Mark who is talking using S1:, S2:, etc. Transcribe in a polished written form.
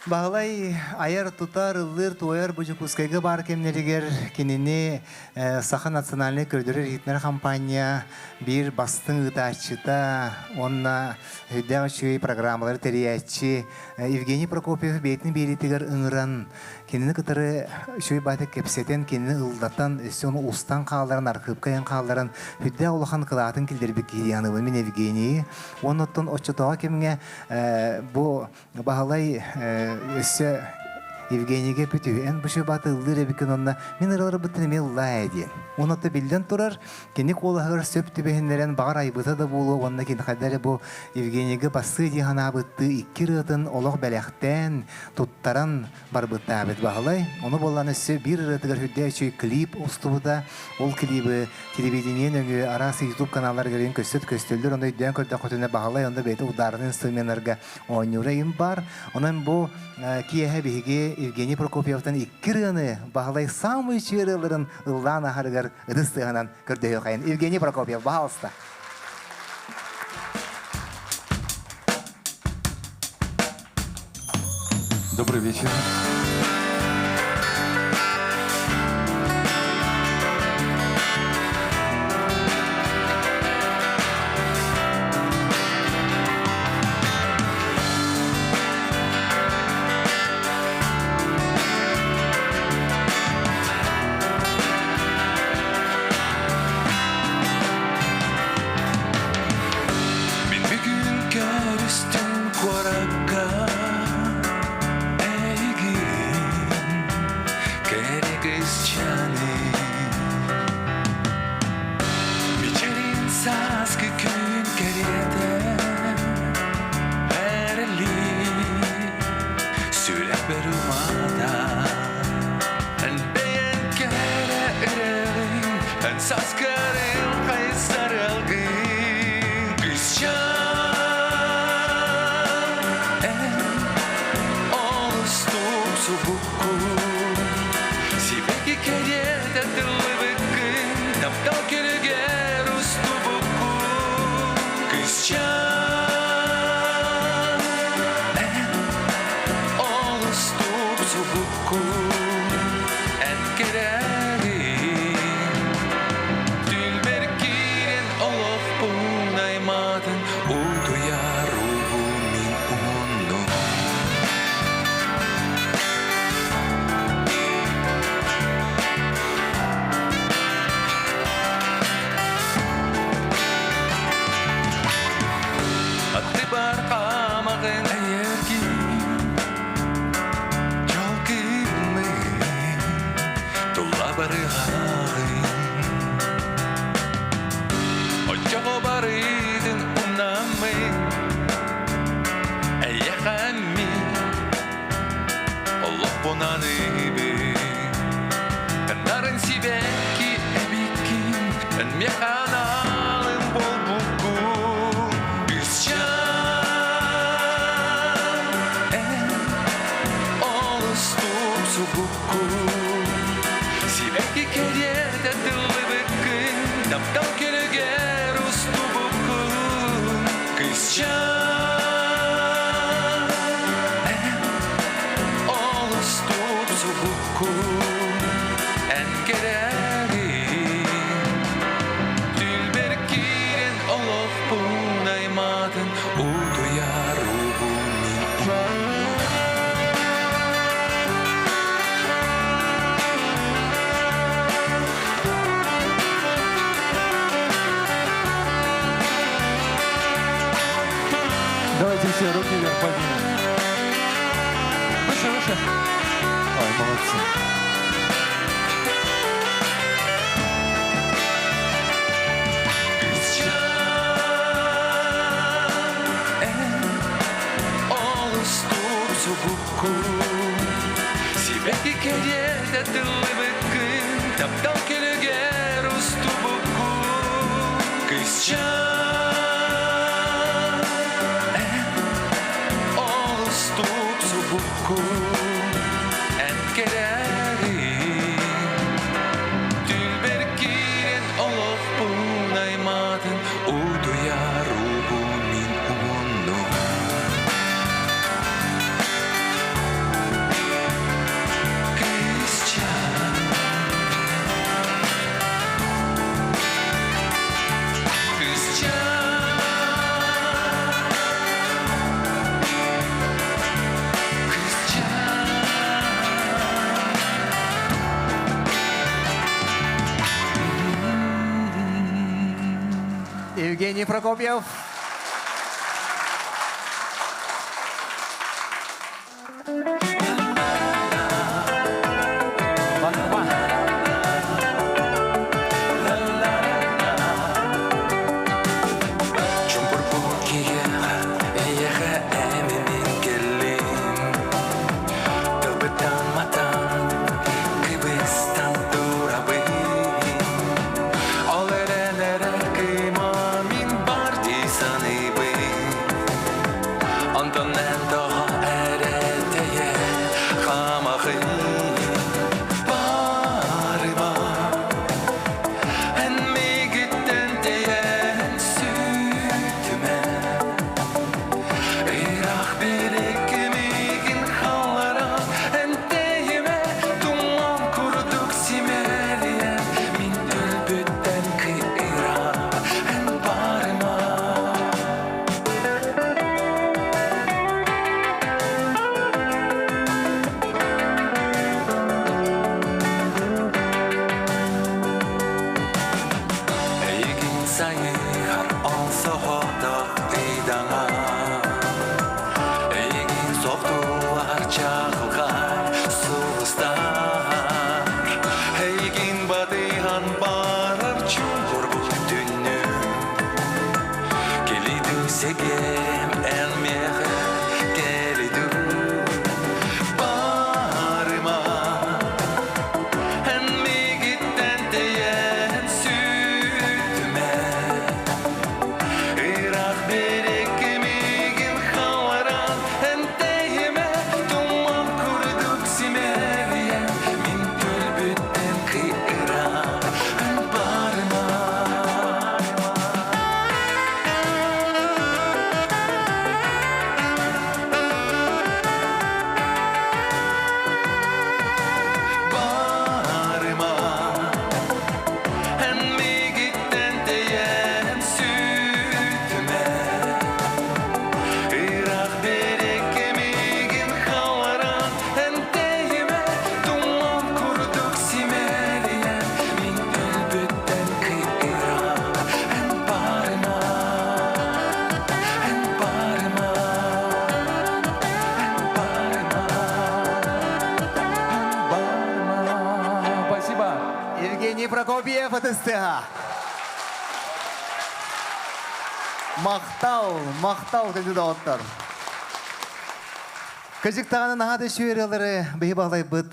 S1: Баһылай айар-тутар, ыллыыр-туойар бу Дьокуускайга баар кэмнэригэр кинини Саха национальнай көрдөрөр-иһитиннэрэр хампаанньа биир бастыҥ ыытааччыта уонна өйдөөх үчүгэй программалары тэрийээччи Евгений Прокопьев бэйэтин биэриитигэр ыҥыран, кинини кытары үчүгэй баайдык кэпсэтэн, кинини ыллатан, өссө ону устан хаалларан, архыыпка ыйан хаалларан, сүрдээх улахан кылаатын киллэрбит киһи диэн аныыбын мин Евгенийи. Уонна оттон оччотооҕу кэмҥэ бу Баһылай өссө Евгенийгэ эппит эн бу шыбаты ыллыыр эбиккин онно мин ыраларбыттан эмиэ ыллаа ээ диэн. Уонна биллэн турар, кини куолаһыгар сөп түбэһиннэрэн баҕар айбыта да буолуо уонна кини хайда эрэ бу Евгенийгэ бассыы дии санаабыттыы икки ырыатын олох бэлэхтээн, туттаран барбыттаабыт Баһылай. Ону буоллан өссө биир ырыатыгар үрдэ үчүгэй клип устубута. Ол клибы телевидение нөҥүө араас YouTube каналларыгар көстөт көстөллөр. Ону өйдөөн көрдөххүтүнэ Баһылай онно бэйэтэ ударный инструменнарга оонньуура им бар. Онон бу киэһэ биһиги Евгений Прокопьевтан икки ырыаны Баһылай самый үчүгэй ырыаларын ыллаан аһарыгар ытыс тыаһынан көрдөһүөхайын. Евгений Прокопьев, пожалуйста.
S2: Добрый вечер. Мин бүгүн көрүстүм куоракка эйигин кэрэ кыысчааны Мичээрин сааскы күн кэриэтэ эрэли сүрэхпэр умата Эн бэйэҥ кэрэ эрэҕиҥ эн сааскарыҥ хайсаралгын Кыысчаан эн олус тупсубуккун Сибэкки кэриэтэ тыллыбыккын Таптал күлүгэр устубуккун Кыысчаан эн олус тупсубуккун Эн кэрэҕин Түүлбэр киирэн олохпун аймаатын Утуйар уубун мин уһуннум. Аттыбар хаамаҕын эйэргин Дьол кыыммын тула барыһаҕын Оччоҕо барытын умнаммын Эйиэхэ мин олохпун аныыбын Нарын сибэкки эбиккин Эн миэхэ аналым буолбуккун Кыысчаан эн олус тупсубуккун Сибэкки кэриэтэ тыллыбыккын Таптал күлүгэр устубуккун Кыысчаан эн олус тупсубуккун Эн кэрэҕин Түүлбэр киирэн олохпун аймаатын Утуйар уубун мин
S3: Давайте все руки вверх поднимем. Выше, выше. Ой, молодцы.
S2: Олус тупсубуккун Сибэкки кэриэтэ тыллыбыккын Таптал күлүгэр устубуккун Кыысчаан эн олус тупсубуккун Эн кэрэҕин Түүлбэр киирэн олохпун аймаатын Утуйар уубун мин уһуннум.
S1: Евгений Прокопьев.
S2: Чумпурбут киһиэхэ эйиэхэ эминин кэллим Тылбыттан матан кыбыстан турабын Ол эрэн эрэ кыыма мин бар дии саныыбын Онтон эн тоҕо эрэ тэйэ хаамаҕын Барыма эн миигиттэн тэйэн сүтүмэ Ыраах биэриккимигин халларан эн тэйимэ туман курдук симэлийэн мин өлбүттэн кыыра эн барыма. Эйигин сайыһар ол соҕотох ыйдаҥа Эйигин соптулар чаҕылхай сулустар Эйигин батыһан барар чуҥкурбут түннүк Кэлидүү сэгэрим эн миэхэ кэлидүү Барыма эн миигиттэн тэйэн сүтүмэ Ыраах биэрикки миигин халаран эн тэйимэ туман курдук симэлийэн мин төлбүттэн кыыран эн барыма. Барыма эн миигиттэн тэйэн сүтүмэ Ыраах биэрикки миигин халаран эн тэйимэ туман курдук симэлийэн мин өлбүттэн кыыран эн барыма эн барыма эн барыма эн барыма.
S3: Спасибо.
S1: Евгений Прокопьев СТХ. Махтал, махтал күндү доҕоттор. Кыжыктаҕаны наһаа да үчүгэй ырыалары биһи баҕалайбыт.